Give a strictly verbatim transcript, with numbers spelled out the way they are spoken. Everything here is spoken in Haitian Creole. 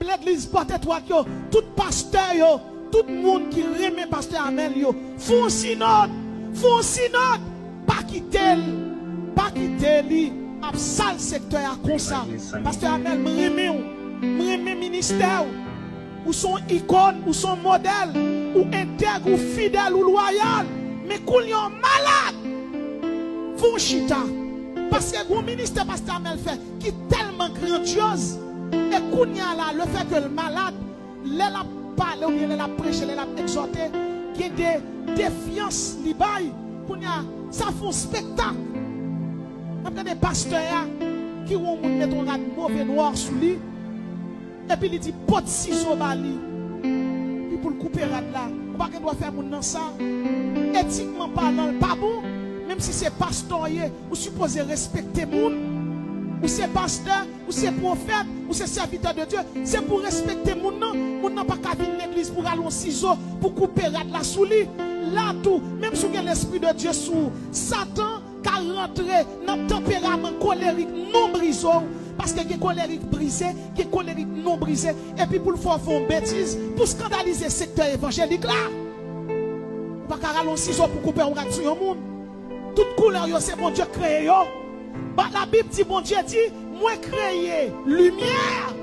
legliz pòt etwat yo, tout pastè yo, tout moun ki renmen pastè Amèl yo, fè yon sinòd, fè yon sinòd, pa kite l, pa kite li ap sal sektè a konsa. Pastè Amèl, m renmen w, m renmen ministè w. Ou se yon ikòn, ou se yon modèl, ou entèg, ou fidèl, ou lwayal. Men kounye a w malad. Fè yon chita. Paske gon ministè pastè Amèl fè ki tèlman grandyoz. E kounye a la, lefètke l malad, lè l ap pale oubyen lè l ap preche, lè l ap egzòte, gen de defyans li bay. Kounye a, sa fè yon spektak. N ap gade pastè a ki wè yon moun mete yon rad move nwa sou li. Epi li di pot sizo ba li. Li pou l koupe rad la. Ou pa gen dwa fè moun nan sa. Etikman palan, l pa bon. Menm si se pastè w ye, ou sipoze respekte moun. Ou se pastè, ou se pwofèt, ou se sèvitè de Dye. Se pou w respekte moun nan. Moun nan pa ka vin legliz pou rale yon sizo, pou koupe rad la sou li. La tou, menm si w gen lespri de Dye sou ou, Satan ka rantre nan tanperaman kolerik non brize w, paske gen kolerik brize, gen kolerik non brize, epi pou l fè w fè yon betiz, pou skandalize sektè evanjelik la. Ou pa ka rale yon sizo pou koupe yon rad sou yon moun. Tout koulè yo, se Bondye k kreye yo. Ba, Labib di, Bondye di, mwen kreye limyè,